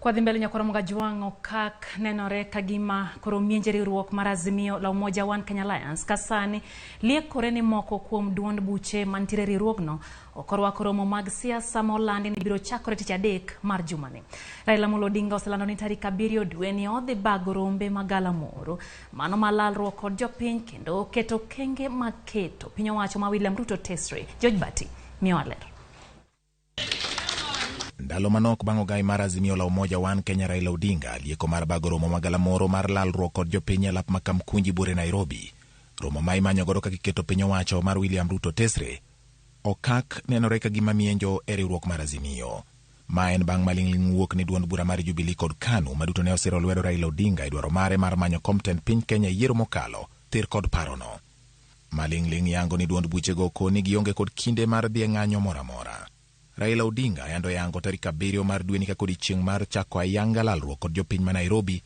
Kwadhi mbele nyakwar Mugajwang' okak nenore ka gima koro mienje riwruok mar Azimio la Umoja One Kenya Alliance ka sani liekore ni moko kuom duond buche mantiere riwruogno ok orwako romo mag siasa ma olandi ni biro chakore tich adek mar jumani. Raila Amolo Odinga oselando ni tarik 7 dweni odhi bago rombe mag galamoro mano ma lalruok kod jopiny kendo keto okenge mag keto piny owacho ma William Ruto tesre. George Bati miyowa ler. Ndalo manok bang' ogai mar Azimio la Umoja One Kenya Raila Odinga lieko mar bago romo ma galamoro mar lalruok kod jopiny e lap ma Kamkunji buore Nairobi. Romo ma imanyo godo kaka iketo piny owacho mar William Ruto tesre okak nenore ka gima mienjo e riwruok mar Azimio. Ma en bang' maling'ling' wuok ni duond bura mar Jubilee kod KANU maduto ne osiro lwedo Raila Odinga e dwaro mare mar manyo kom tend piny Kenya e yiero mokalo thir kod parono. Maling'ling' yango ni duond buchego koni gionge kod kinde mar dhi e ng'anyo moro amora. Raila Odinga yando yango tarik 7 mar dweni kaka odiechieng' mar chako ayanga lalruok kod jopiny ma Nairobi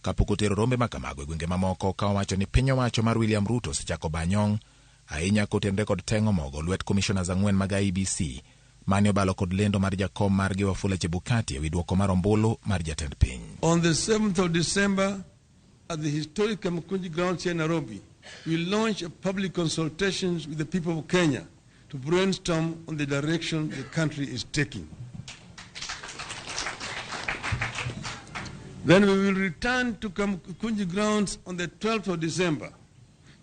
kapok otero rombe ma kamago e gwenge mamoko ka owacho ni piny owacho mar William Ruto osechako banyong' ahinya kotenore kod teng'o mogo lwet commissioners 4 mag IEBC mane obalo kod lendo mar jakom margi Wafula Chebukati ewi duoko mar ombulu mar jatend piny. On the 7th of December at the historic Kamukunji grounds here in Nairobi, we launch a public consultations with the people of Kenya to brainstorm on the direction the country is taking. Then we will return to Kamukunji grounds on the 12th of December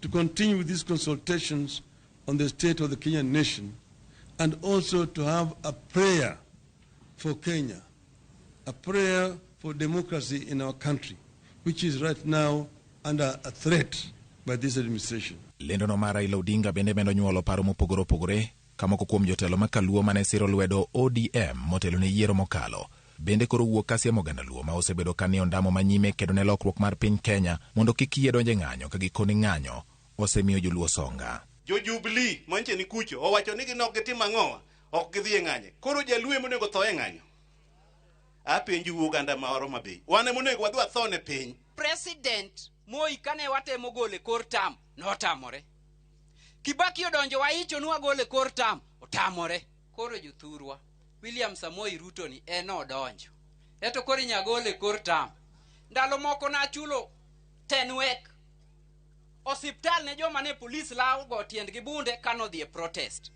to continue with these consultations on the state of the Kenyan nation and also to have a prayer for Kenya, a prayer for democracy in our country, which is right now under a threat by this administration. Lendo no mar Raila Odinga bende medo nyuolo paro mopogore opogore ka moko kuom jotelo ma kaluo mane siro lwedo ODM motelo ne yiero mokalo bende koro wuok ka siemo oganda Luo ma osebedo ka ni ondamo manyime kedo ne lokruok mar piny Kenya mondo kik yie donje ng'anyo ka gikone ng'anyo osemiyo joluo songa. Jo Jubilee manche ni kucho owacho ni gin ok gitim ang'owa, ok gidhi e ng'anyo. Koro jaluo ema onego tho e ng'anyo. Apenjo oganda ma Homa Bay, wan ema onego wadhi watho ne piny. President Moi kane watemo gole kor tam notamore. Kibaki odonjo waicho ni wagole kor tam otamore. Koro jothurwa William Samoei Ruto ni en odonjo. Eto koro inya gole kor tam. Ndalo moko nachulo 10 wek osiptal ne joma ne polis lawo go tiendgi bunde kanodhi e protest.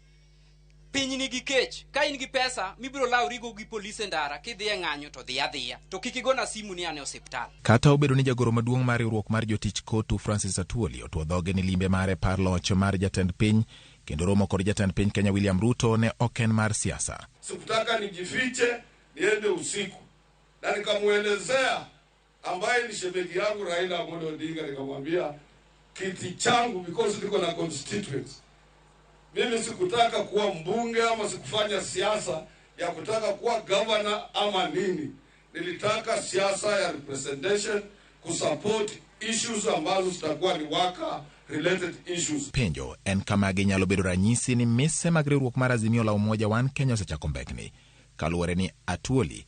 Piny nigi kech, ka in gi pesa mibiro lawrigo gi polis e ndara kidhi e ng'anyo to dhi adhiya, to kik igona simu ni an e osiptal. Kata obedo ni jagoro maduong' mar riwruok mar jotich KOTU Francis Atwoli otwo dhoge ni limbe mare par loch mar jatend piny kendo romo kod jatend piny Kenya William Ruto ne ok en mar siasa. Sikutaka nijifiche niende usiku, na nikamuelezea ambaye ni shemeji yangu Raila Amolo Odinga, nikamwambia kiti changu because niko na constituents. Mimi sikutaka kuwa mbunge ama sikufanya siasa ya kutaka kuwa governor ama nini. Nilitaka siasa ya representation, kusupport issues ambazo zitakuwa ni worker related issues. Penjo en kama ginyalo bedo ranyisi ni mise mag riwruok mar Azimio la Umoja One Kenya osechako mbekni. Kaluwore ni Atwoli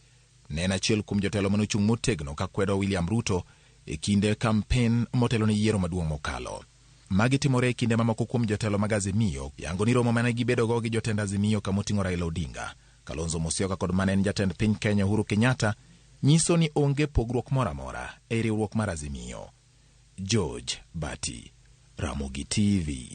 ne en achiel kuom jotelo manochung' motegno ka kwedo William Ruto e kinde kampen motelo ne yiero maduong' mokalo. Magi timore e kinde mamoko kuom jotelo mag Azimio yango ni romo mane gibedogo gi jotend Azimio kamoting'o Raila Odinga, Kalonzo Musyoka kod mane en jatend piny Kenya Uhuru Kenyatta nyiso ni onge pogruok moro amora e riwruok mar Azimio. George Bati, Ramogi TV.